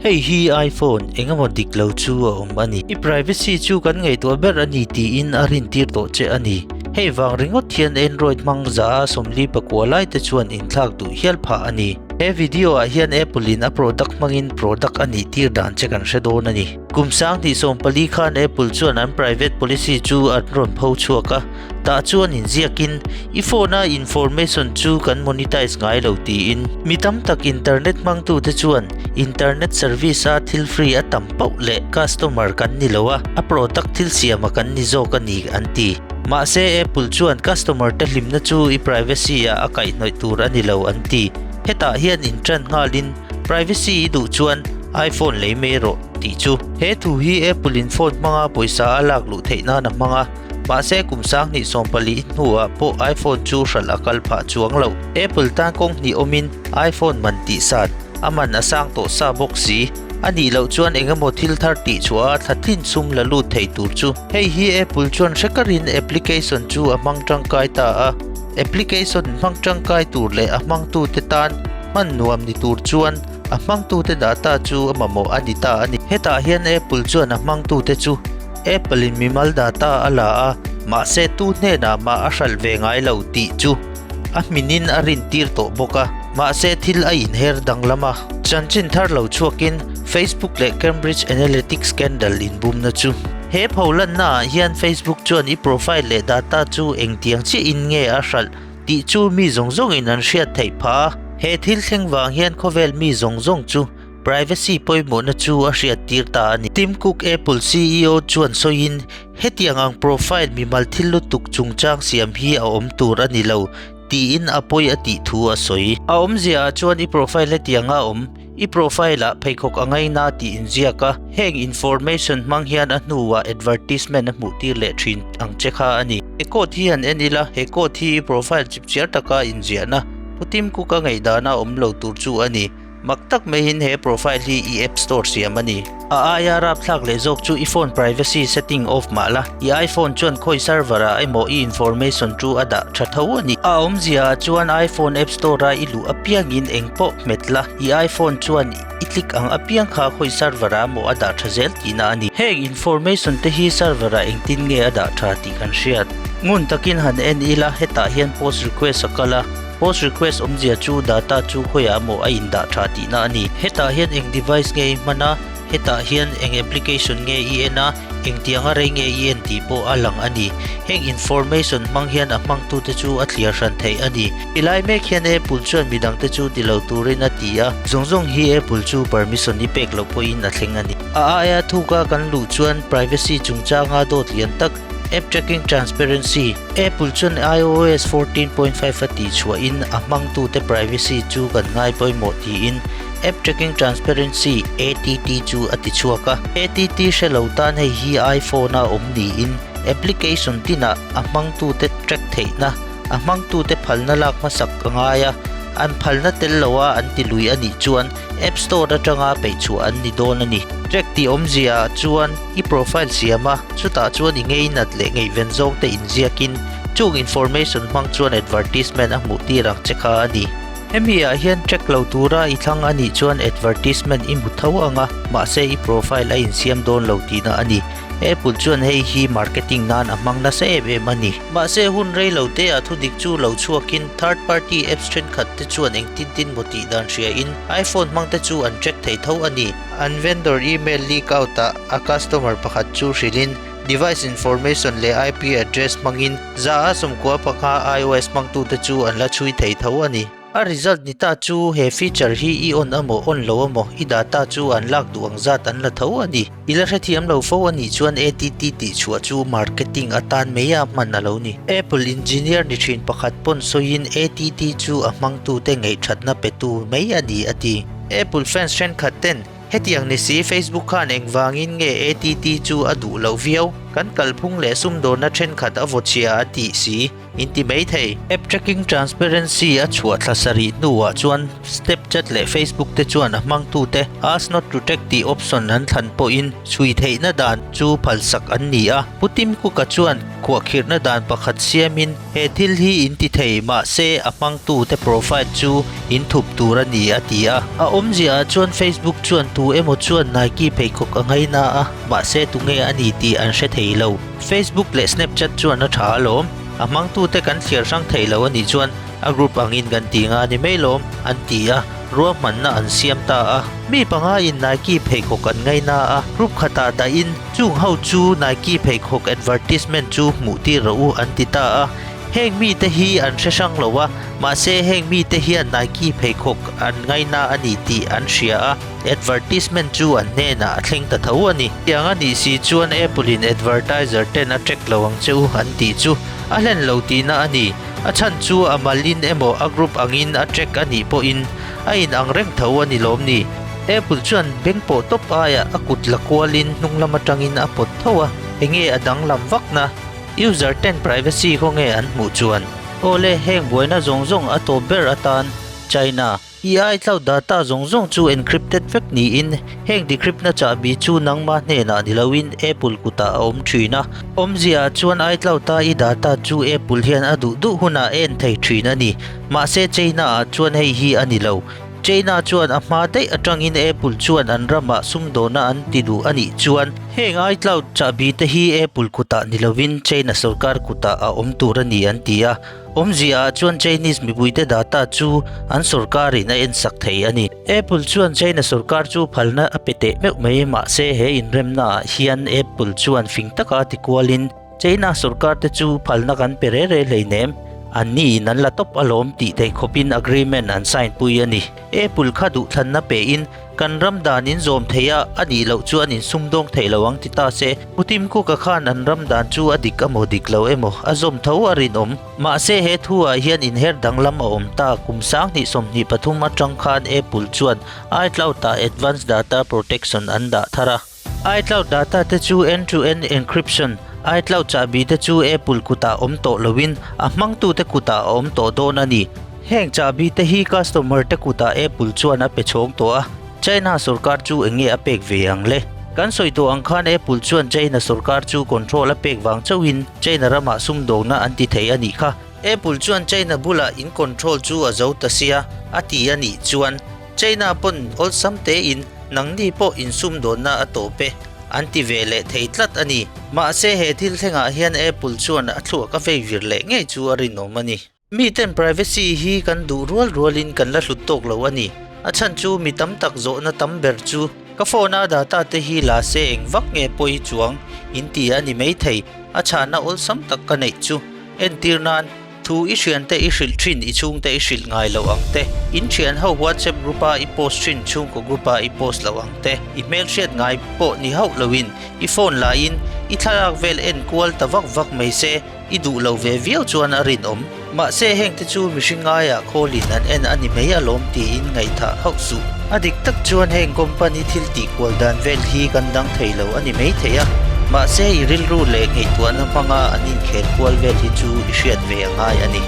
Hei hi iPhone engemaw dik lo chu a awm a ni. I privacy chu kan ngaihtuah ber a ni tiin a rintir tawh che a ni. Hei vang ringawt hian Android hmang 149 lai te chuan inthlak duh hial phah a ni. He video ah hian Apple in a product hmangin product a nih tir dan che kan hre dawn a ni. Kum 2014 khan Apple chuan an private policy chu an rawn pho chhuak a, tah chuan inziakin i phone a information chu kan monetize ngai lo tiin. Mi tam tak internet hmangtute chuan internet service a thil free a tam pauh leh customer kan ni lo a, a product thil siama kan ni zawk a ni an ti. Mahse Apple chuan customer te hlimna chu i privacy ah a kaihhnawih tur a ni lo an ti. Hetah hian inṭan nghalin privacy i duh chuan iPhone lei mai rawh tih chu. He thu hi Apple in phone hmanga pawisa a lak luh theih nan a hmang a, mahse kum 2014 hnuah pawh iPhone chu hralh a kal phah chuang lo. Apple tan kawng hnih awmin iPhone man tih sat, a man a sang tawh sa bawk si. A nih loh chuan eng emaw thil thar tih chhuah a thlatlin sum la lut thei tur chu. Hei hi Apple chuan hre karin application chu a hmang tangkai ta a, application hmang tangkai tur leh a hmangtute tan hman nuam ni tur chuan A hmangtute data chu a mamawh a ni ta a ni. Hetah hian Apple chuan a hmangtute chu Apple in mimal data a la a, mahse tu hnenah mah a hralh ve ngai lo tih chu a hminin a rintir tawh bawk a. Mahse thil a inher danglam a. Chanchin thar lo chhuakin Facebook leh Cambridge Analytica scandal inbumna chu. He pholanna ah hian Facebook chuan i profile leh data chu engtiang chiahin nge a hralh tih chu mi zawng zawngin an hriat theih phah a. He thil thleng vang hian khawvel mi zawng zawng chu privacy pawimawhna chu a hriat tir ta a ni. Tim Cook Apple CEO chuan sawiin, Hetiang ang profile mimal thil lutuk chungchang siam hi a awm tur a ni lo, tiin a pawi a tih thu a sawi. A awmzia ah chuan i profile hetiang a awm, i profile ah pheikhawk a ngaina tih inziak a, heng information hmang hian a hnuah advertisement a hmuh tir leh thin ang che kha a ni. He code hi han en ila, he code hi i profile chipchiar taka inziahna Pu Tim Cook a ngaihdana awm lo tur chu a ni. Mak tak maiin he profile hi i app store siam a ni. A aia rapthlak leh zawk chu i phone privacy setting off mah la, i iPhone chuan khawi server ah emaw i information chu a dah tha tho a ni. A awmzia ah chuan iPhone app store a i luh apiangin eng pawh hmet la, i iPhone chuan i click ang apiang kha khawi server ah emaw a dah tha zel tihna a ni. Heng information te hi server ah engtin nge a dah tha tih kan hriat. Ngun takin han en ila hetah hian post request a kal a, post request awmzia chu data chu khawiah emaw a indah tha tihna a ni. Hetah hian eng device nge i hman a, hetah hian eng application nge i en a, engtianga rei nge i en tih pawh a lang a ni. Heng information hmang hian a hmangtute chu a thliar hran theih a ni. Ti lai mek hian Apple chuan midangte chu ti lo turin a ti a, zawng zawng hi Apple chu permission i pek loh pawhin a thleng a ni. A aia thuka kan luh chuan privacy chungchanga dawt lian tak, App Tracking Transparency, Apple chuan iOS 14.5 a tihchhuahin a hmangtute privacy chu kan ngai pawimawh tiin App Tracking Transparency, ATT, chu a tichhuak a. ATT hre lo tan hei hi iPhone a awm niin application tinah a hmangtute track theihna, a hmangtute phalna lak hmasak a ngai a, an phalna tel loa an ti lui a nih chuan App Store atanga peihchhuah an ni dawn a ni. Track tih awmzia ah chuan i profile siam a, chutah chuan i ngeinat leh ngaihven zawng te inziakin chung information hmang chuan advertisement a hmuh tir ang che kha a ni. Hemi ah hian track lo tura i thlang a nih chuan advertisement i hmu tho ang a, mahse i profile a insiam dawn lo tihna a ni. Apple chuan hei hi marketing nan a hmang nasa em em a ni. Mahse hun rei lo te ah thudik chu lo chhuakin third party apps thenkhat te chuan engtin tin maw tih dan hria in iPhone hmang te chu an track thei tho a ni. An vendor email leak out ah a customer pakhat chu hrilhin device information leh IP address hmangin 195 iOS hmangtute chu an la chhui thei tho a ni. A result ni ta chu he feature hi i on emaw on lo emaw i data chu an lak duh ang zat an la tho a ni. I la hrethiam lo fo a nih chuan ATT tih chhuah chu marketing atan mai a hman a lo ni. Apple engineer ni thin pakhat pawn sawiin ATT chu a hmangtute ngaihthatna petu mai a ni a ti. Apple fans thenkhat ten Hetiang ni si Facebook khan engvangin nge ATT chu a duh loh viau? Kan kalphung leh sumdawnna thenkhat a vaw chhia a tih si in ti mai thei. App tracking transparency a chhuah thla sarih hnuah chuan Snapchat leh Facebook te chuan a hmangtute Ask not to track tih option an thlan pawhin chhui theihna dan chu phalsak an ni a. Pu Tim Cook-a chuan khuahkhirhna dan pakhat siamin he thil hi in ti thei mahse a hmangtute profile chu in thup tur a ni a ti a. A awmziaah chuan Facebook chuan tu emaw chuan Nike pheikhawk a ngaina a, mahse tunge a ni tih an hre thei lo. Facebook leh Snapchat chuan a tha alawm, a hmangtute kan thliar hrang thei lo a nih chuan a group angin kan ti nga ni mai lawm an ti a, ruahmanna an siam ta a. Mi pangaiin Nike pheikhawk an ngaina a, group khatah dahin chung ho chu Nike pheikhawk advertisement chu hmuh tir rawh u an ti ta a. Heng mite hi an hre hrang lo a, mahse heng mite hian Nike pheikhawk an ngaina a ni tih an hria a. Advertisement chu an hnenah a thleng ta tho a ni. Tiang a nih si chuan Apple in advertiser ten a track lo ang che u an tih chu a hlen lo tihna a ni. A chhan chu a malin emaw a group angin a track a nih pawhin a in ang reng tho a ni lawm ni. Apple chuan beng pawh tawp aiah a kut la kualin hnung lam atangin a pawt tho a, enge a danglam vakna? User ten privacy khawnge an hmuh chuan? Awle, heng buaina zawng zawng a tawp ber atan China. I iCloud data zawng zawng chu encrypted vek niin, heng decrypt-na chahbi chu nangma hnenah ni loin Apple kutah a awm thin a. Awmzia chuan iCloud-a i data chu Apple hian a duh duh hunah a en thei thin a ni. Mahse China-ah chuan hei hi a ni lo. China chuan a hma daih atangin Apple chuan an ramah sumdawna an ti duh a nih chuan, heng iCloud chahbi te hi Apple kutah ni loin China sorkar kutah a awm tur a ni an ti a. Awmzia ah chuan Chinese mipuite data chu an sorkarin a ensak thei a ni. Apple chuan China sorkar chu phalna a pe teh meuh mai mahse he inremna ah hian Apple chuan fing taka ti kualin China sorkar te chu phalna kan pe re re hleinem, an ni in an la tawp alawm tih theih khawpin agreement an sign pui a ni. Apple kha duhthlanna pe in Kan ram dan in zawm thei a, a nih loh chuan in sumdawng thei lo ang ti ta se. Pu Tim Cook-a khan an ram dan chu a dik amaw dik lo emaw a zawm tho a rinawm. Mahse he thu ah hian inher danglam a awm ta. Kum 2023 atang khan Apple chuan iCloud ah Advanced Data Protection an dah thar a. iCloud data te chu end-to-end encryption, iCloud chahbi te chu Apple kutah awm tawh loin a hmangtute kutah a awm tawh dawn a ni. Heng chahbi te hi customer te kutah Apple chuan a pe chhawng tawh a, China sorkar chu eng nge a pek ve ang le? Kan sawi tawh ang khan Apple chuan China sorkar chu control a pek vang chauhin China ramah sumdawngna an ti thei a nih kha. Apple chuan China bulah in control chu a zo ta sia a ti a nih chuan China pawn awlsam tein nangni pawh insumdawnna a tawp e an ti ve leh thei tlat a ni. Mahse he thil thlengah hian Apple chuan a thluak a vei vir leh ngei chu a rinawm a ni. Miten privacy hi kan duh rual rualin kan la hlut tawk lo a ni. A chhan chu mi tam tak zawhna tam ber chu ka phone a data te hi la se eng vak nge pawi chuang in ti a ni mai thei. A chhahna awlsam tak ka neih chu entir nan thu i thiante i hrilh thin i chhungte i hrilh ngai lo ang te, in thian ho WhatsApp group a i post thin chhungkaw group a i post lo ang te, i hmelhriat ngai pawh ni hauh loin i phone lahin i thlalak vel en kual ta vak vak mai se. I duh lo ve viau chuan a rinawm. Mahse hengte chu mihring ngaiah khawlin an en a ni mai alawm tiin ngaihthah hauh suh. A dik tak chuan heng company thil tih kual dan vel hi kan dang thei lo a ni mai thei a. Mahse i rilru leh ngaihtuahna hmanga an inkhel kual vel hi chu i hriat ve a ngai a ni.